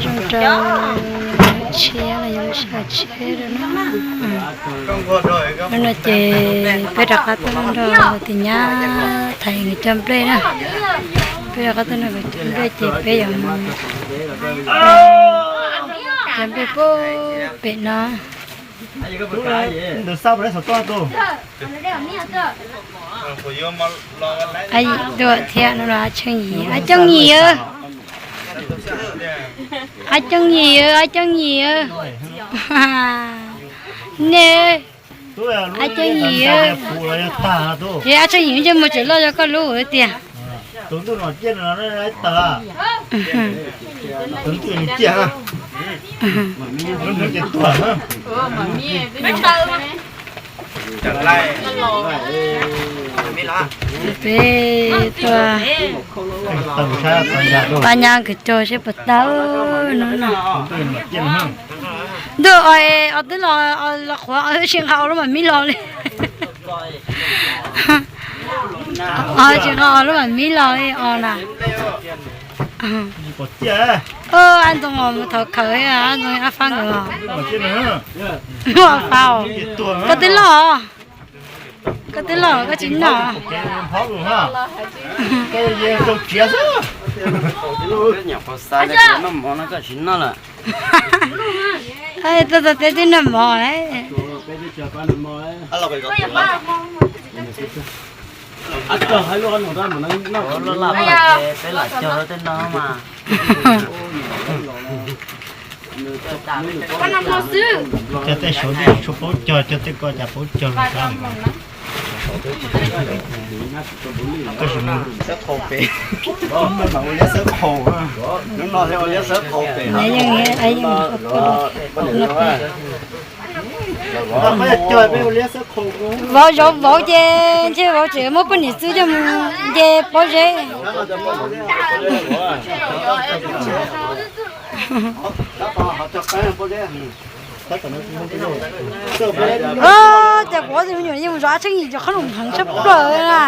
Zoo rau tshiab los yog lub sij hawm tshiab rau no. Hnub no ces peb rov qab tuaj nrog tus nyab Thaiv nkawd cog nplej na. Peb rov qab tuaj nrog nkawd cog nplej ces peb yuav mus cog nplej puag pem no. Ab Yim tuaj thiab no los Ab Tseej Yim, Ab Tseej Yim, Ab Tseej Yim, Ab Tseej Yim, ne, Ab Tseej Yim, ces Ab Tseej Yim ntsej muag tseem loj zog koj lub tiag. Peb tuaj pab nyab nkawd cog seb puas tau no no. Ntuj, os twb los, los qhuav os tsis nqa os lub mam mib los li. Os tsis nqa os lub mam mib los li os na. Ab Ntxoov os mus thaum khaws, Ab Ntxoog Ab Fab nkawd os. Ab Fab os, koj twb loj os. Koj twb loj koj tsis noj. Tuaj txog teb twb noj mov lawm. Peb lam cog tej no mas. Cog tej saud twb tsis tshua paub cog, cog tej ko cas paub cog li. Tab sis ua liab xawb qhaus, hnub no ua liab xawb qhaus pem. Vauv zaum vauv ces ntshe vauv tseem muab poj niam txwv coj mus nce pob zeb. Cas kuv ob tug me nyuam yeej mus zov Ab Tseej Yim cov qhob noom heev tshaj plaws na.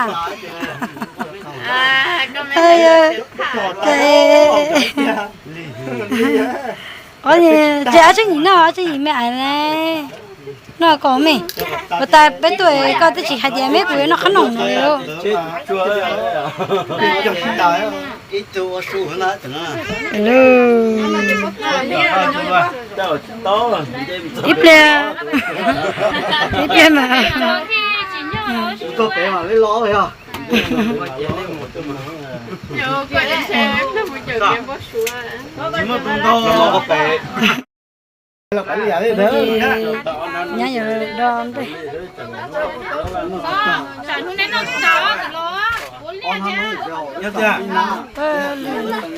Ces Ab Tseej Yim noj, Ab Tseej Yim me ais ne. Noj kom me, puas tas peb tuaj koj twb tsis hais tias me kuv yuav noj qhob noom no li. Ib pliag, ib pliag mas. Nyab yuav do nplej.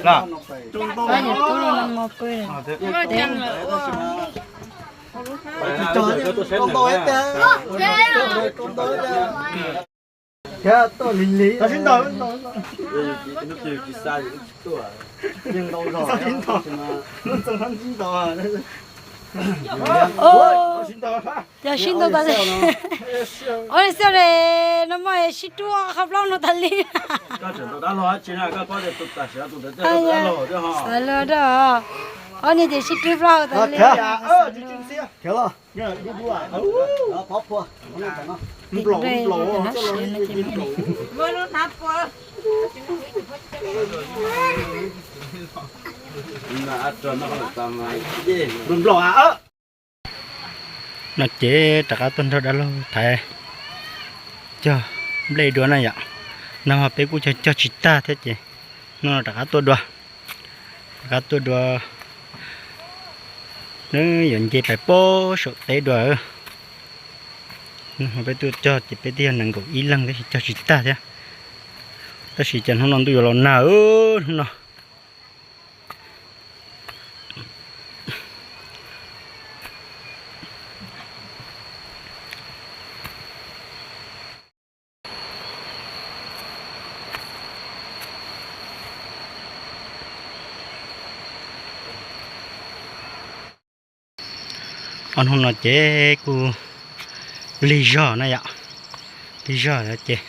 Pab yuav tub los no mo pw teb. Yog sib ntaus tas li. Ua li xwb li, no mas sib rub qhov plaub no tas li. Xav luag da, ob niag ces sib rub plaub tas li. No ces rov qab tuaj nrog dab laug Thaiv cog nplej dua na yom. No peb kuj cog cog tsis tag thiab ces hnub no rov qab tuaj dua. Rov qab tuaj dua, nws yuav nce pais pob saum teb dua. Peb tuaj cog ces peb twb yog nees nkaum ib leeg tab sis cog tsis tag thiab. Tab sis cas hnub no ntuj yuav los nag hnub no. Ob hnub no ces kuj lig zog na yom, lig zog ces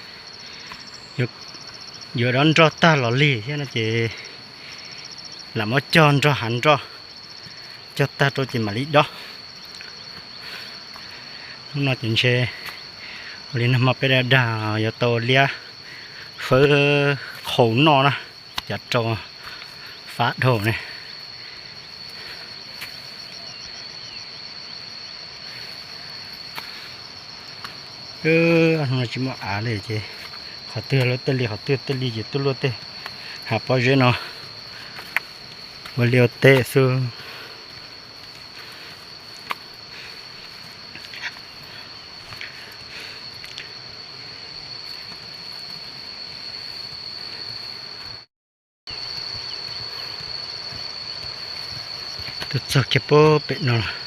yuav dob nroj tag los lig thiab no ces Lam muab cog nrog hav nroj, cog tag rau ces mam li dob. Hnub no ces ntshe ua li nag hmo peb dag dag yuav tau liab fawb qhau noj na, cav rau fab dhau ne. Hnub no tsis muaj av li ces qhov twg luaj tej li, qhov twg tej li ces tuaj luaj tej hav pob zeb no ua liaj ua teb xwb. Tuaj txog kiag puag pem no lawm.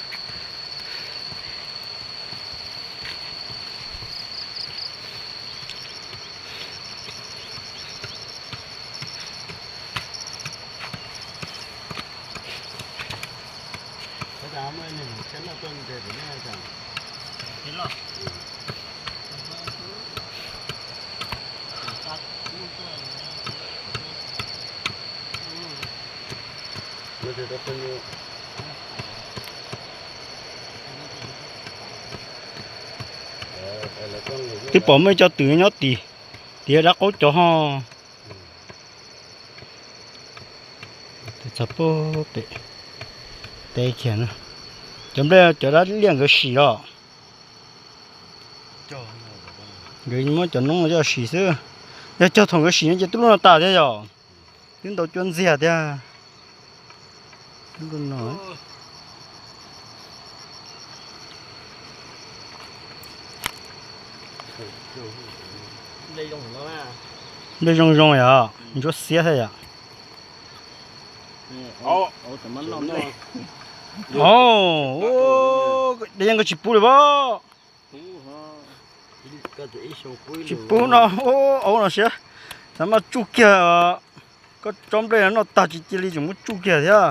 Twb pom muaj ib co twm nyob tim, tim dab qaub cov ho. Txog puag pem teb kiag na. Cov nplej cov dab liaj nkawd sim os. Nkawd muab cov noob no coj sim xwb. Yog cog thaum nkawd sim no ces twb lub no tas thiab yom. Twb ntau cuab ntxiag thiab. Nplej zoo zoo yom, ntsuab xiab thiab yom. Os, de yeej nkawd tsis pub li pob. Tsis pub no, aub no siab, xav mas tsuj kiag. Koj tsob nplej no noj tag tsis cia li tseem muab tsuj kiag thiab.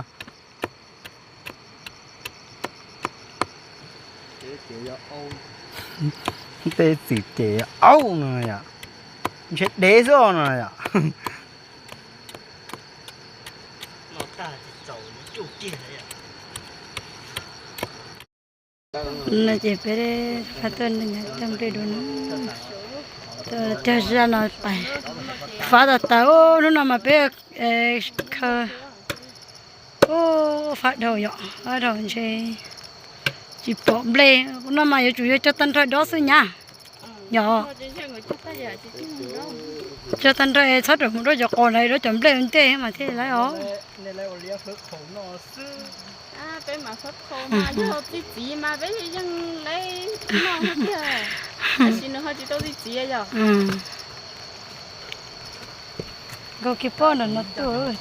Tej txwm ces aub no yom, ntshe dev xwb no yom. No ces peb pab tuaj cog nplej dua no, cog zaj no pais fab tas tas. Hnub no mas peb khaws, ua fab dhau yom, fab dhau ntshe tsis pom nplej. No mas yuav tsum yog cog tag nrho dob xwb nyab. Yog cog tag nrho txhob rawm mus dob cov qos ntawd, dob cov nplej ua ntej mas thiaj li lawm os. Peb mas fab qhau mas yog txi txiv mas peb yeej lawv noj tiag, tab sis nws ho tsis tau txi txiv yom. Nkaus kiag pob ntawm no tuaj.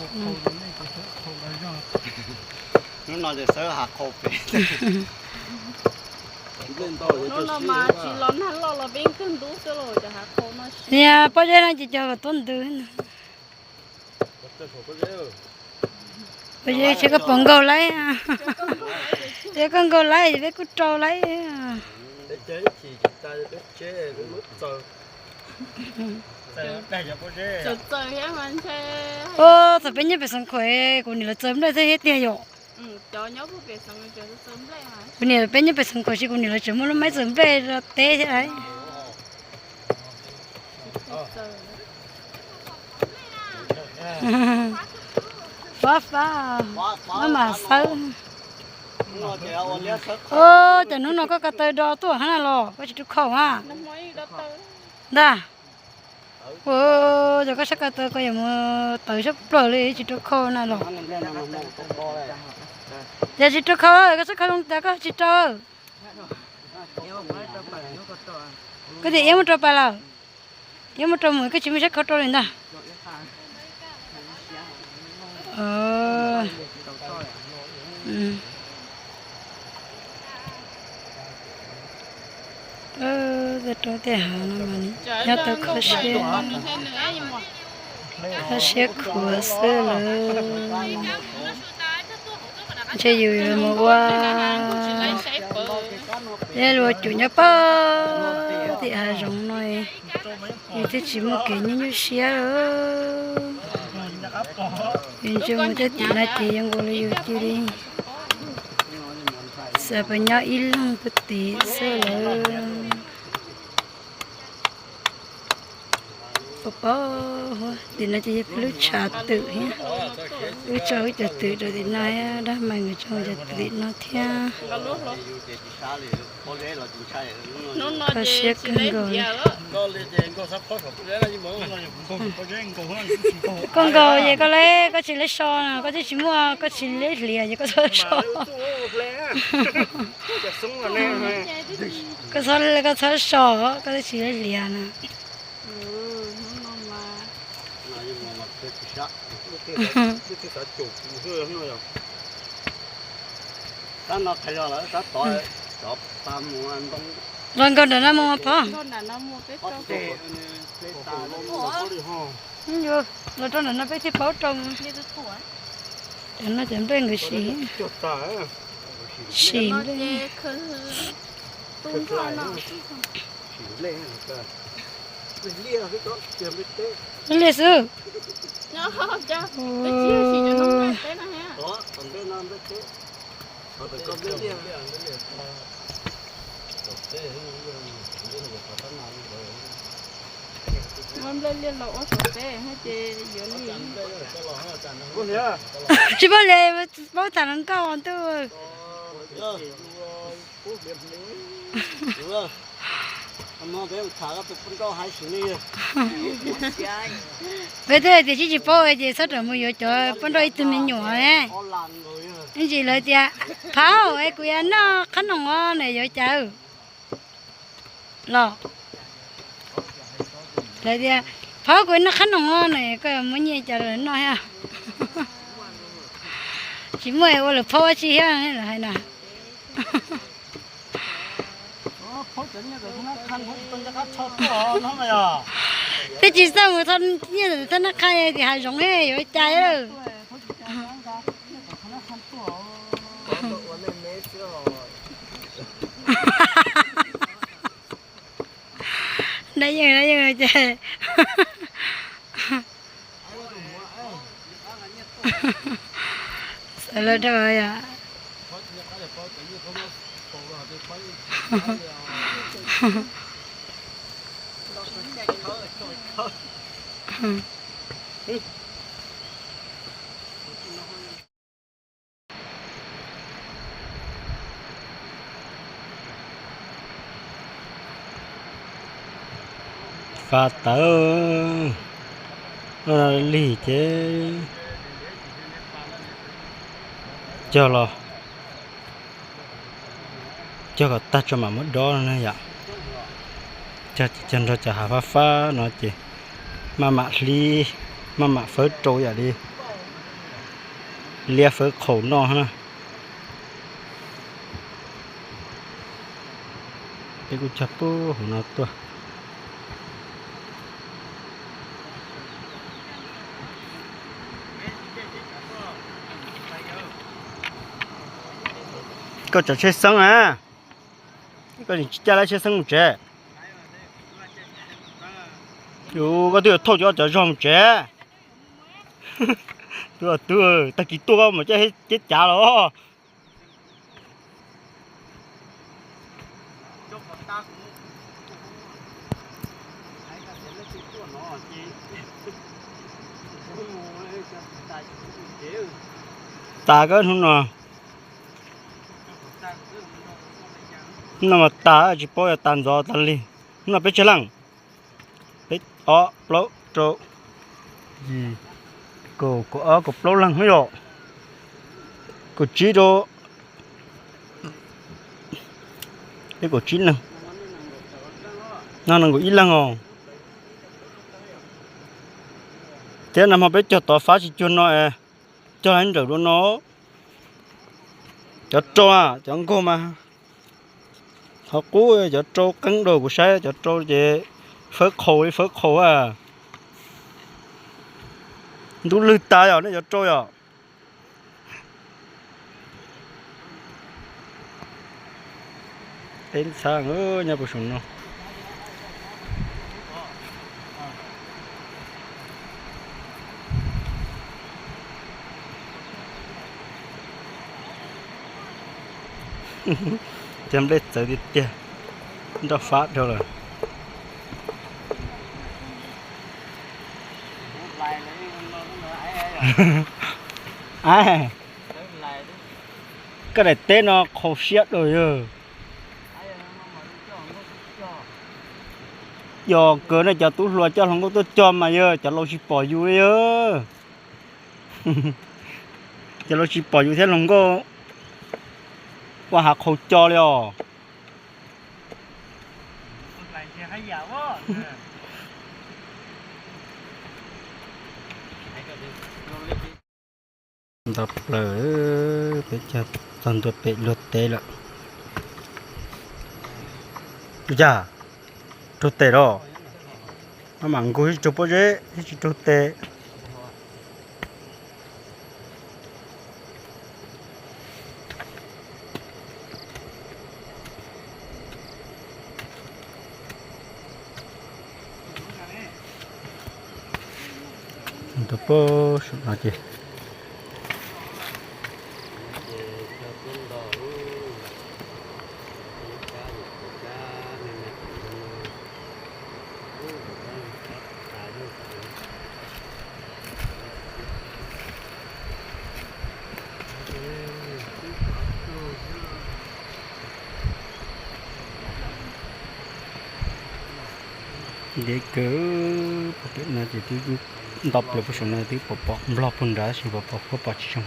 Hnub no ces xawb hav qhau pem. Hnub no mas tsis los nag loj los peb kawg ntub xwb los cov hav qhau no. Niag pob zeb no ces cog kom tuab ntws. Pob zeb ces koj pom nkaus laib, yog koj nkaus laib peb kuj rau laib. Ua txawm peb nyob pem Xeev Khuam kuv niam lawv txawb nplej xwb thiab tiag yom. Kuv niam peb nyob pem Xeev Khuam ces kuv niam lawv tseem muaj lub maib txawb nplej rau teb thiab lauj. Fab fab, maj mam xawb. Ua cas hnub no koj ko taw do tuaj hab na los koj tsis rau khau hab? Ntag. Ua cas koj sab ko taw koj yuav mus tawv sab plaws li tsis rau khau na los? Yog tsis rau khau koj sab khau zoo tas koj tsis rau. Koj tias iab muab rau pais lawm, iab muab rau mus koj tsis muaj sab khau rau li ntag. Rau tej hav no mas nyob tau kho siab, kho siab khuav xwb lawm. Ntshe yus yuav mus ua ib lub cuab nyob pem tim hav zoov no, yus thiaj tsis muaj kev nyuaj nyuaj siab lawm. Ntsia mus tej tim no ces yuav nkaus li yus cia li xav pas nyob ib leeg puag tim xwb lawm. Pos pos huab tim no ces yog peb lub tshav twm thiab. Wb tso wb cov twm rau tim no thiab, dab mais nkawd tso nkawd cov twm tim no thiab. Koj siab kawg nkaus li. Koj nkaus ces koj le, koj tsis le so no, koj twb tsis muaj, koj tsis le hlias ces koj txhob so. Koj txhob, koj txhob so, koj twb tsis le hlias no. Los nkaug nram no mus mas phauj. Los rau nram no peb thiaj paub rau. Cov no cov nplej nkawd sim, sim nplej. Liaj xwb. Tsis paub li, paub tham hluas nkauj ntuj. Peb twb hais tias tsis tsis paub ces txhob rawm mus yuav cov poj nrauj ib tug me nyuam ne. Ib ntsis lawv tias, phauj es kuv yuav noj qhab noom os na yuav cas los. Lawv tias, phauj kuv yuav noj qhab noom os na, koj muab nyiaj cas lawv noj thiab. Tsis muaj ua lawv phob ua tsi thiab lawv hais na. Twb tsis xav mus thov nyiaj thov nab qha tim hav zoov yuav cas lawm. Dab yeej dab yeej ces xav lawv dhau yom. Fa tawv, lig ces cog los, cog kom tag tso mam muab dob no na yom. Cog nrog cov hav fab fab no ces maj mam hlib, maj mam fawb rau yam li liab fawb qhaus noj na. Peb kuj cog puag hauv no tuaj. Koj tsav tsheb xeeb na, koj tsis caj lab tsheb xeeb mus tsev. Koj twb yuav thauj cov cov zog mus tsev. Tus tag kis tuaj koj mus caj ceb cav los. Tas koj hnub no, hnub no mas tas tsis paub yog tas ntxov tas lig. Hnub no peb tsawg leej? Peb, ob, plaub, rau, yim, kaum, kaum ob, kaum plaub leeg yom. Kaum tsib rau, peb kaum tsib leeg, no nees nkaum ib leeg os. Thiab nag hmo peb cog tod fab tsis cuag no es, cog ntawm dua no. Cov rau, cov nkaug mas qhov qub, cov rau qeeb dua kuv saib cov rau ces fawb qhaus li fawb qhaus a. Ntub lwg tas yom nej cov rau yom. Peb ntxhab nyob puag saum no. Cov nplej txawv tiag tiag, nroj fab dhau lawm. Koj daim teb no qhau siab dhau yawg. Yog kawg no cov tub hluas coj hluas nkauj tuaj cog mas yawg, cov laus tsis pom yus li yawg. Cov laus tsis pom yus thiab hluas nkauj ua hav qhau co li os. Nto plaws, peb cog txog ntua pem luag teb lawm. Yog raug tes los, maj mam nkaug thiab tsis raug pob zeb thiab tsis raug tes. Ntawm pab saum no ces ntev kawg, pem no ces twb nto plaws puag saum no twb pom pom nplog puag nrad tab sis pom pom huab pom tsis zoo.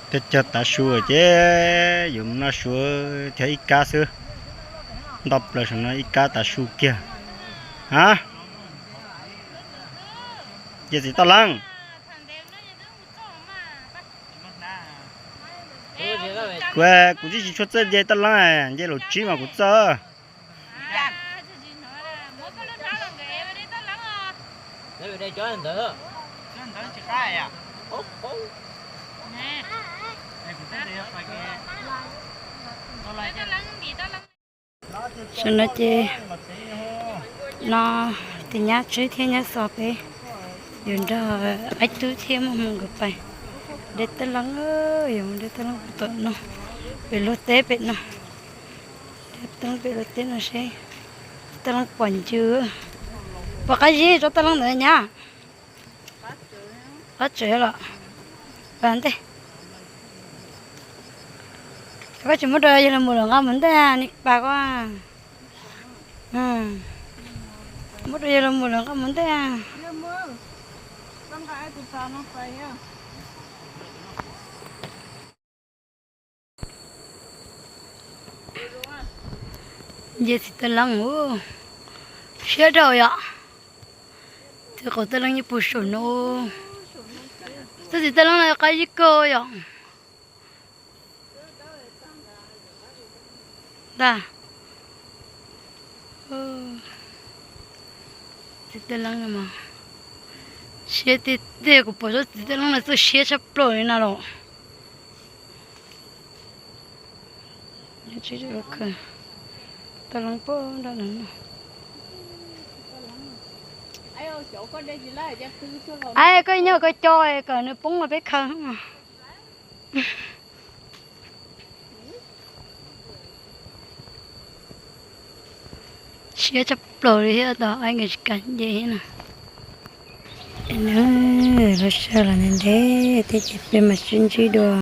Cog cog tav su ces yuav mus noj su, cog ib kab xwb. Nto plaws saum no ib kab tav su kiag. A, nce txiv toj leeb. Kuv, kuv twb tsis tshua txawj nce toj leeb, nce laus tsib mas kuv txawj. Saum no ces no tis nyab tsib thiab nyab xos peb yuav nrog Aib Tub thiab Muaj Hmoo nkawd pais de toj leeb, yuav mus de toj leeb tom no, pem luag teb pem no. De toj leeb pem luag teb no seb toj leeb pom ncw, pom qab zib rau toj leeb ntawd nyab. Qab tsev los, pas ntej. Koj tsis muab rau yawg los mus lawm nqa mus ntej ni pas ko. Muab rau yawg los mus lawm nqa mus ntej. Nce txiv toj leeb, siab dhau yom. Txiv qau toj leeb yeej puag saum no. Txiv toj leeb no qab zib kawg yom. Ntag. Txiv toj leeb no mas siab tiag tiag, kuv pom tsob txiv toj leeb no txawj siab tshaj plaws li na los. Toj leeb pom nrog no. Ai, koj nyob koj co kom nws poob los peb khaws. Siab tshaj plaws li thiab, tos aib nkawd tsis kam nce thiab na. Lub sij hawm los ntev ntev thiab ces peb mam sib ntsib dua.